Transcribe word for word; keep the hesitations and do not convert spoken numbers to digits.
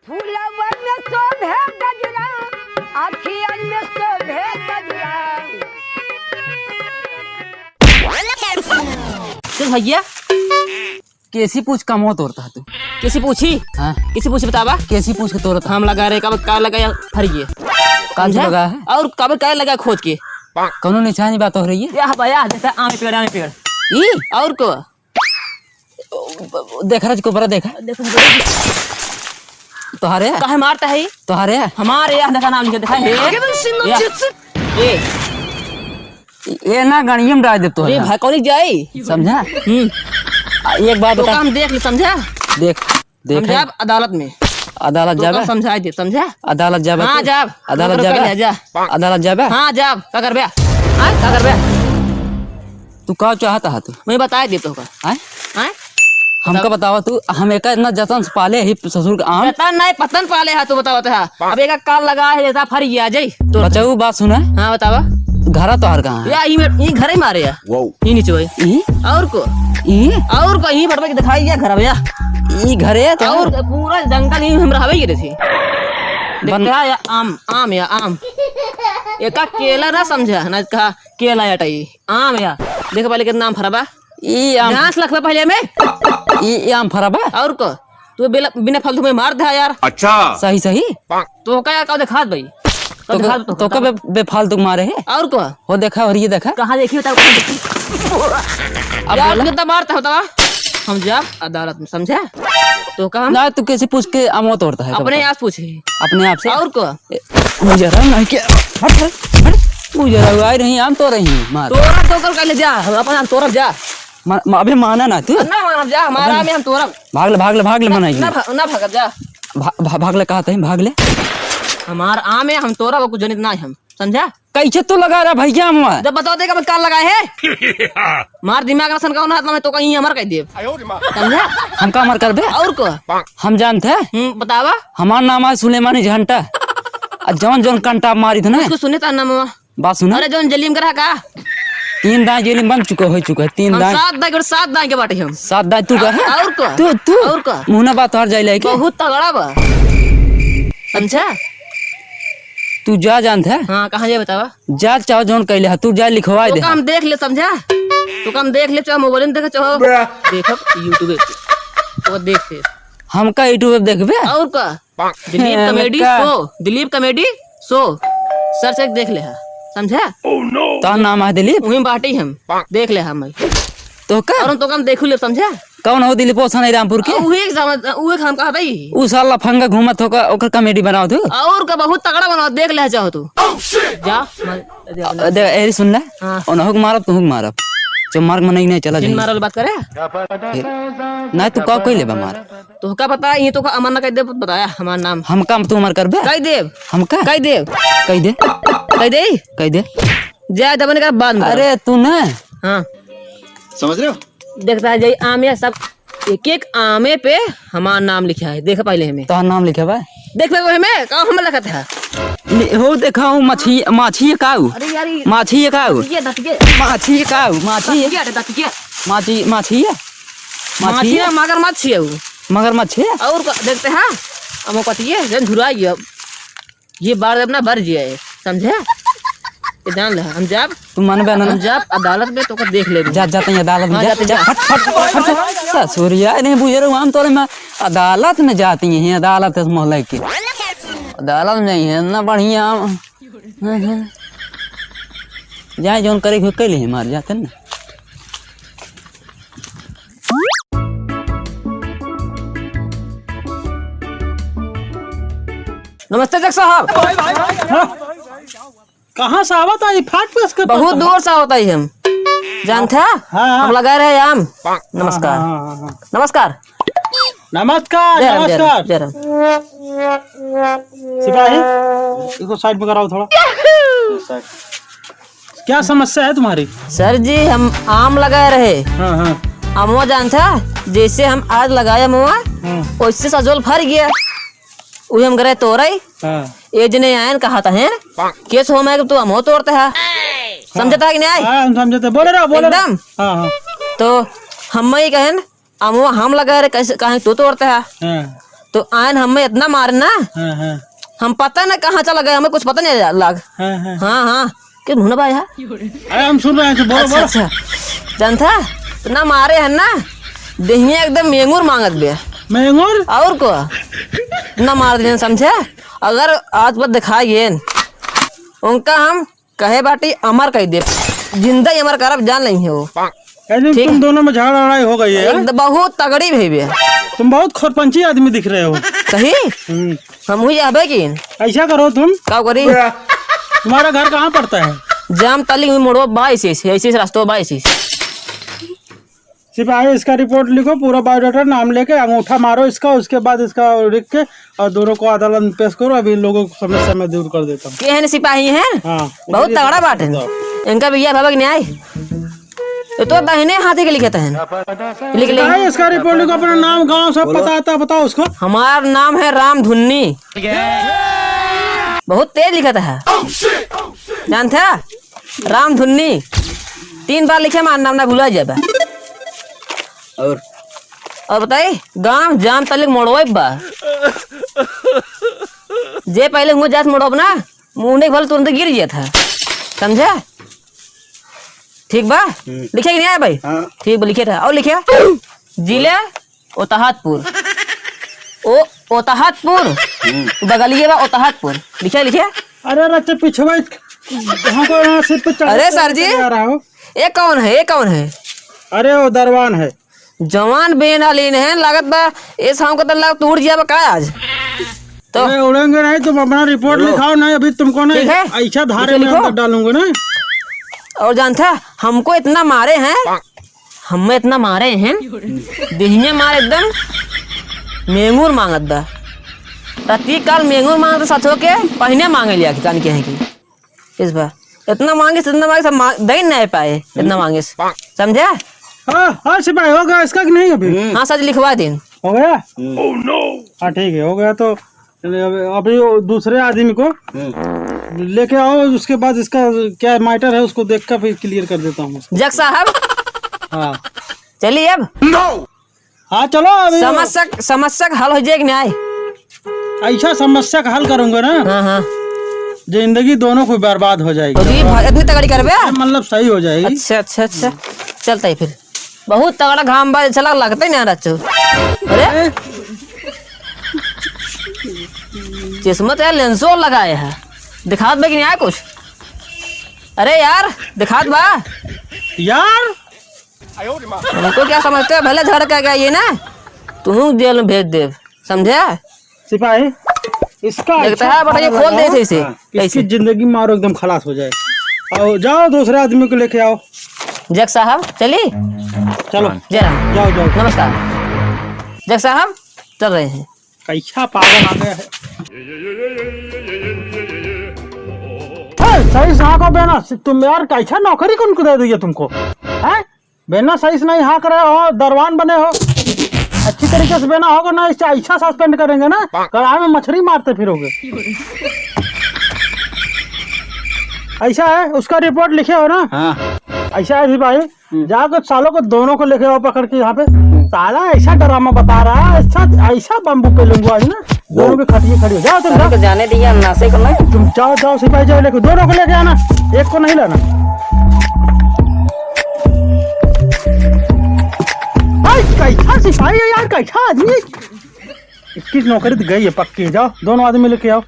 फुलवन में शोभे गजरा, अखियन में शोभे गजरा। चल भइया, केसी पूछ कमवा तोरत ह तू? केसी पूछी? हाँ। केसी पूछी बतावा? केसी पूछ के तोरत ह? हम लगा रहे, कब का लगा या फरिये? का समझा? लगा है? और कब का लगा खोद के? कौनो निशानी बात हो रही है? या भइया, देखा आम पेड़, आम पेड़। ई? और को? देख रहा, को बड़ा देखा। देखो, तोहरे? काहे मारता है? तोहरे? हमारे यहाँ देखा नाम लिखे, देखा, हे? या। ए। ए ना, गणियम डाल दे तो अरे है। भाई, कौन जाई? समझा? हम्म। आ, एक बात तो बता। काम देख ले, समझा? देख, देख हम है। जाब अदालत में। अदालत तो जाबे? काम समझाई दे, समझा? अदालत जाबे हाँ, तू? जाब। अदालत ओकरो जाबे? कल जा। अदालत जाबे? हाँ, जाब। का करबे? हाँ, का करबे? तू का चाहत ह तू? मैं बताए दे तोहका। आय? आय? हमका बतावा तू, हम एका इतना जतन से पाले ही ससुर का आम। जतन नहीं, पतन पाले हा तू, बतावत हा। अब एका काल लगा है, जैसा फर गया, जय। तो बचाऊ बात सुना। हाँ, बतावा। घरा तोहार कहाँ है? या, ई में, ई घरे मारे या। वाओ। ई नीचे भाई। ई? और को? ई? और को, ई बटवा के दिखाई गया घर भैया। ई घरे है तो? और पूरा जंगल ई हम रहबे करे थी। बन- देखा या आम, आम या आम। एका केला ना समझा, ना कहा केला या टाई। आम या, देख पहले कितना आम फरा बा। ई आम ध्यान से रखबा पहले में। ई, ई आम फरा बा। और को? तू बिला-, बिना फालतू में मार दे यार। अच्छा। सही, सही। तो का यार, का दिखात भाई? का तो दिखात का, तो तो का का? बे-, बेफालतू मारे है? और को? हो देखा, और ये देखा। कहाँ देखी बताओ, कहाँ देखी? अब यार, बोला। कितना मारता होता? हम जाब अदालत में, समझा? तो का हम ना, तू कैसे पूछ के अमवा तोरत ह, अपने बता। आप पूछे। अपने आप से? और को? ए, मुझे रहा नहीं क्या? हट, हट, हट। मुझे रहा, आई रही, हम तो रही, मार। तोरा तो कर ले जा, हम अपन हम तोरब जा। म-, म-, अबे माना ना तू। ना मानब जा, हमारा अबे में हम तोरब। भाग ले, भाग ले, भाग ले, ना, मनाई ना ना। भा-, ना भागब जा। भा-, भा-, भाग ले, कहत ही, भाग ले। हमार आम है, हम तोरब, कुछ जनित ना हम, समझा? कैसे तू लगा रहा भैया हम? जब बताओ देगा, मैं काल लगाए है। मार दिमाग ना सनकाओ ना, हाथ में तो कहीं हमर कह देब। समझा? हम का हमर करबे? और को? हम जानत है। हम्म, बतावा। हमार नाम है सुलेमानी झंटा। आ जौन जौन कंटा मारी थे ना। उसको सुने ता नाम। बात सुना। अरे जौन जेलिम करा का? तीन दाई जेलिम बन चुका, हो चुका है, तीन हम दाई। सात दाई के, सात दाई के बाटे हम। सात दाई तू का है? और का? तू, तू। और का? मुहना बात हार जाए लेके। बहुत तगड़ा बा। समझा? तू जा जानत है? हाँ, कहाँ जाए बतावा? जा चाहो जौन कैले है, तू जा लिखवाए तो दे। काम देख ले, समझा? तो काम देख ले, चाहे मोबाइल में देखे, चाहो देखब YouTube पे। तो देख फिर। हमका YouTube पे देखबे? और का? दिलीप हाँ, कॉमेडी का? शो, दिलीप कॉमेडी शो। सर्च करके देख ले हा, समझा? तो नाम है दिलीप? वहीं बाटी हम, देख ले हा मैं। तो का? और हम तो काम देखू ले, समझा? कौन हो दिलीप ओसन है रामपुर के? आ, उहे के समझ, उहे के हम कहत हई। उ साला फंगा घूमत होका, ओकर कॉमेडी बनाओ तू। और का बहुत तगड़ा बनाओ, देख ले चाहो तू। जा, मर, दे, दे, दे। अ, दे, एरी सुन ले। हाँ। ओनहु के मारब, तुहु के मारब। जो मार के मनई नहीं चला जिन जाई। मारल बात करे। ए, नहीं तू का कोई लेबा मार? तोहका पता, ये तोहका अमर ना कह दे, बताया हमार नाम। हम काम तू अमर करबे? कह देब। हम का? कह देब। कह दे। कह दे। कह दे। जाए दबन का बंद कर। अरे तू ना। हाँ। समझ रहे हो? देखता है, जय आम या सब, एक एक आमे पे हमार नाम लिखा है। देख पहले हमें। तोहार नाम लिखा बा? देख पे हमें, का हम लिखत है? ले, हो देखा, हो मछी, माछी है काऊ? अरे यार, ये माछी है काऊ? ये दतिये। माछी है काऊ? माछी है? दतिये, दतिये। माछी, माछी है? माछी माछी है? है, मगरमच्छ है वो। मगरमच्छ है? और का, देखते हैं, हम कटिए, जन झुराई अब। ये बार अपना भर जिया है, समझे? ये जान ले, हम जाब, तू मानबे ना, हम ना? जाब अदालत में, तोका देख लेबे। जा, जाते हैं अदालत में, हाँ, जा, जाते जा, जा। फट, फट, फट, फट। ससुरिया, नहीं बुझे रहो, हम तोरे में अदालत में जाती हैं, अदालत है मोहल्ले की। अदालत में ही है, ना बढ़िया। जाए जौन करे, कोई कह ले, मार जाते ना। नमस्ते जज साहब। हाँ? कहाँ से आवत आई? फाट फूस के बहुत पड़ता है। दूर से आवत आई हम। जानत है? हाँ, हाँ। हम लगा रहे आम। नमस्कार। हाँ, हाँ, हाँ, हाँ। नमस्कार। नमस्कार, जय राम, जय राम, नमस्कार। जय राम। सिपाही, इसको साइड में कराओ थोड़ा। क्या समस्या है तुम्हारी? सर जी, हम आम लगा रहे। हाँ, हाँ। अमवा जानत है, जैसे हम आज लगाए अमवा, हाँ। वैसे सजोल फर गया। उहे हम गए तोरई। हाँ। एक जने आयन कहत हैं, केस हो मैं तू अमवा तोरत है। समझत है कि नहीं? हाँ, हम समझत है। बोले रहो, बोले रहो। एकदम। हाँ, हाँ। तो हम ये कहन, अमवा हम लगा रहे, कैसे, काहे तू तोरत है? हाँ। तो आयन हमें इतना मारे ना, हाँ, हाँ। हम पता ना कहाँ चला गए, हमें कुछ पता नहीं लाग। हाँ, हाँ। हाँ, हाँ। क्यों ढूंढा भाई, हाँ? अरे, हम सुन रहे हैं, बोलो, अच्छा, बोलो। अच्छा। जानता है, इतना मारे हैं ना, देहिया एकदम मेंगुर मांगत बे। मेंगुर? और को? इतना मार दिए, समझे? अगर आज पर दिखा गए, उनका हम कहे बाटी अमर कह दे, जिंदा ही अमर करब, जान नहीं है वो। यानी ठीक तुम है। दोनों में झगड़ा लड़ाई हो गई है? एक द-, बहुत तगड़ी भई बे। तुम बहुत खोरपंची आदमी दिख रहे हो। सही? हम्म। हम हुई हबे की। ऐसा करो तुम। का करी? तुम्हारा घर कहाँ पड़ता है? जाम तली हुई मोड़ो बाईस, ऐसे, ऐसे रास्तों बाईस। सिपाही, इसका रिपोर्ट लिखो, पूरा बायोडाटा, नाम लेके अंगूठा मारो इसका, उसके बाद इसका लिख के और दोनों को अदालत में पेश करो। अभी इन लोगों को समस्या मैं दूर कर देता हूँ। के हैं सिपाही हैं? हाँ। बहुत तगड़ा बात है। इनका भैया बाबा के न्याय। ये तो दाहिने हाथे के लिखे हैं। लिख ले। सिपाही, इसका रिपोर्ट लिखो, अपना नाम, गांव, सब पता आता, बताओ उसको। हमारा नाम है राम धुन्नी। बहुत तेज लिखत है। जानते हैं? राम धुन्नी। तीन बार लिखे, मार नाम ना भुला जाबा। और? और बताई, गांव जाम तलिक मोड़वे बा। जे पहले हुआ जात मोड़ब ना, मुंडे के भल तुरंत गिर जात है। समझे? ठीक बा? हम्म। लिखे कि नहीं आया भाई? हाँ। ठीक बा, लिखे था। और लिखे? जिले ओतहतपुर। ओ, ओतहतपुर। हम्म। बगलिए बा ओतहतपुर। लिखे, लिखे। अरे रच्चे पिछवे हमको यहाँ से तो चढ़ अरे के सर जी, आ रहा हो। ये कौन है, ये कौन है? अरे वो दरवान है। जवान बेन आलीन है, लागत बा, इस हमको तो लग टूट जाबा का आज? तो अरे उड़ेंगे नहीं, तुम अपना रिपोर्ट बोलो। लिखाओ, नहीं अभी तुमको ना ठीक है। ऐसा धारे लिखो, में लिखो। अंदर डालूंगा ना। और जानता है, हमको इतना मारे हैं, हमें इतना मारे हैं, देहिया मार एकदम मेंगुर मांगत बा। राती काल मेंगुर मांगत साथ होके पहिने मांगे लिया के कान के हैं कि इस बार इतना मांगे, इतना मांगे, सब मांग, दे नहीं पाए, इतना मांगे। समझे? हाँ, हाँ सिपाही, हो गया इसका कि नहीं अभी? हाँ सर, लिखवा दिन। हो गया? हाँ ठीक है, हो गया तो चलिए, अभी, अभी वो दूसरे आदमी को हम्म। लेके आओ, उसके बाद इसका क्या मैटर है उसको देख कर फिर क्लियर कर देता हूँ। जज साहब। हाँ। चलिए अब। हाँ चलो अभी। समस्या, समस्या का हल हो जाए कि नहीं? ऐसा समस्या का हल करूंगा ना। हाँ, हाँ। जिंदगी दोनों को बर्बाद हो जाएगी। अरे भाई, इतनी तगड़ी करबे? मतलब सही हो जाएगी। अच्छा, अच्छा, अच्छा। चलता ही फिर। बहुत तगड़ा घाम बा, चला लगते नहीं रच्चो। अरे? चश्मा तो यार लेंसो लगाए है, दिखात बा कि नहीं आया कुछ? अरे यार, दिखात बा? यार? हमको क्या समझते हो? भले झड़ का क्या ये ना, तुहूँ जेल में भेज देब, समझे? सिपाही, इसका देखता अच्छा है, बटा, ये खाना खोल दे बनाओ। इसे, इसे। हाँ, इसकी ऐसे। जिंदगी मारो, एकदम खलास हो जाए। आओ, जाओ, दूसरे आदमी को लेके आओ। जज साहब, चली? चलो। जय राम। जाओ, जाओ। नमस्कार। जज साहब, चल रहे हैं। कैसा पागल आ गया है। हे, सही से हाँको बेना, तुम यार कैसा नौकरी कौन को दे दिया तुमको? हैं? बेना सही से नहीं हाँक रहे हो, दरवान बने हो। अच्छी तरीके से बेना होगा ना, इससे ऐसा सस्पेंड करेंगे ना, कढ़ाई में मछली मारते फिरोगे। ऐसा है, उसका रिपोर्ट लिखे हो ना? हाँ। ऐसा है सिपाही, हम्म। जाकर सालों को दोनों को लेके आओ पकड़ के यहाँ पे। हम्म। साला ऐसा ड्रामा बता रहा है, ऐसा, ऐसा बम्बू पे लूंगा आज ना, दोनों की खटिया खड़ी हो। जाओ तुम, साले जाओ। को जाने दिया, नासे को नहीं। तुम जाओ, जाओ सिपाही, जाओ लेके, दोनों को लेके आना, एक को नहीं लाना। भाई, कैसा सिपाही है यार, कैसा आदमी है? इसकी नौकरी तो गई है पक्की। जाओ, दोनों आदमी लेके आओ।